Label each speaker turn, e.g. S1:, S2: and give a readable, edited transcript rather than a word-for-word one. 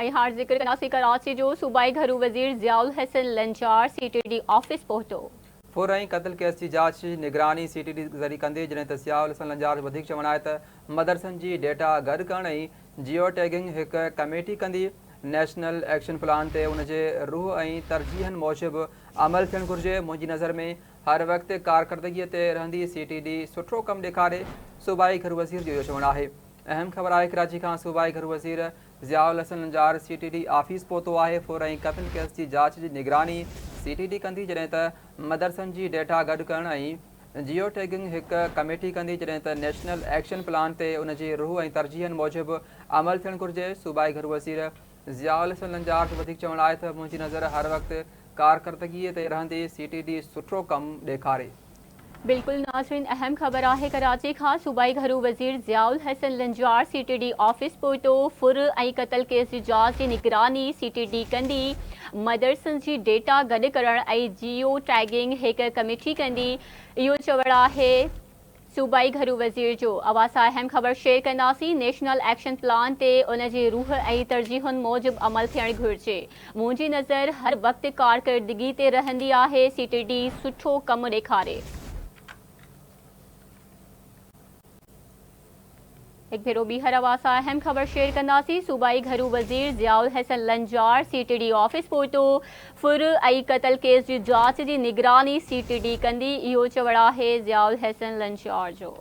S1: ۽ هاڻ ذڪر ڪنداسين ڪراچي جو، صوبائي گهرو وزير Zia ul Hassan Lanjar C T D office پهتو.
S2: ڦر ۽ قتل ڪيس جي جاچ جي نگراني سي ٽي ڊي ذريعي ڪندي، جڏهن ته ضياء الحسن لنجار جو وڌيڪ چوڻ آهي ته مدرسن جي ڊيٽا گڏ ڪرڻ ۽ جيو ٽيگنگ هڪ ڪميٽي ڪندي، نيشنل ايڪشن پلان تي ان جي روح ۽ ترجيحن موجب عمل ٿيڻ گهرجي، منهنجي نظر ۾ هر وقت ڪارڪردگي تي رهندي سي ٽي ڊي سٺو ڪم ڏيکاري، صوبائي گهرو وزير جو اهو چوڻ آهي. اهم خبر آهي ڪراچي کان صوبائي گهرو وزير Zia ul Hassan Lanjar C T D office پهتو آهي، ڦر ۽ قتل ڪيس جي جاچ جي نگراني سي ٽي ڊي ڪندي جڏهن ته مدرسن جي ڊيٽا گڏ ڪرڻ ۽ جيو ٽيگنگ هڪ ڪميٽي ڪندي جڏهن ته نيشنل ايڪشن پلان تي ان جي روح ۽ ترجيحن موجب عمل ٿيڻ گهرجي، صوبائي گهرو وزير ضياء الحسن لنجار جو وڌيڪ چوڻ آهي ته منهنجي نظر هر وقت ڪارڪردگي تي رهندي، سي ٽي ڊي سٺو ڪم ڏيکاري.
S1: بلڪل ناظرين اهم خبر آهي ڪراچي کان صوبائي گهرو وزير Zia ul Hassan Lanjar C T D office پهتو ڦر ۽ قتل ڪيس جي جاچ جي نگراني سي ٽي ڊي ڪندي مدرسن جي ڊيٽا گڏ ڪرڻ ۽ جيو ٽيگنگ هڪ ڪميٽي ڪندي اهو چوڻ آهي صوبائي گهرو وزير جو اوهان سان اهم خبر شيئر ڪنداسين، نيشنل ايڪشن پلان تي ان جي روح ۽ ترجيحن موجب عمل ٿيڻ گهرجي، منهنجي نظر هر وقت ڪارڪردگي تي رهندي آهي، سي ٽي ڊي سٺو ڪم ڏيکاري. هڪ ڀيرو ٻيهر اوهان سان اهم خبر شيئر ڪنداسين، صوبائي گهرو وزير Zia ul Hassan Lanjar C T D office پهتو، ڦر ۽ قتل ڪيس جي جاچ جي نگراني سي ٽي ڊي ڪندي، اهو چوڻ آهي ضياء الحسن لنجار جو.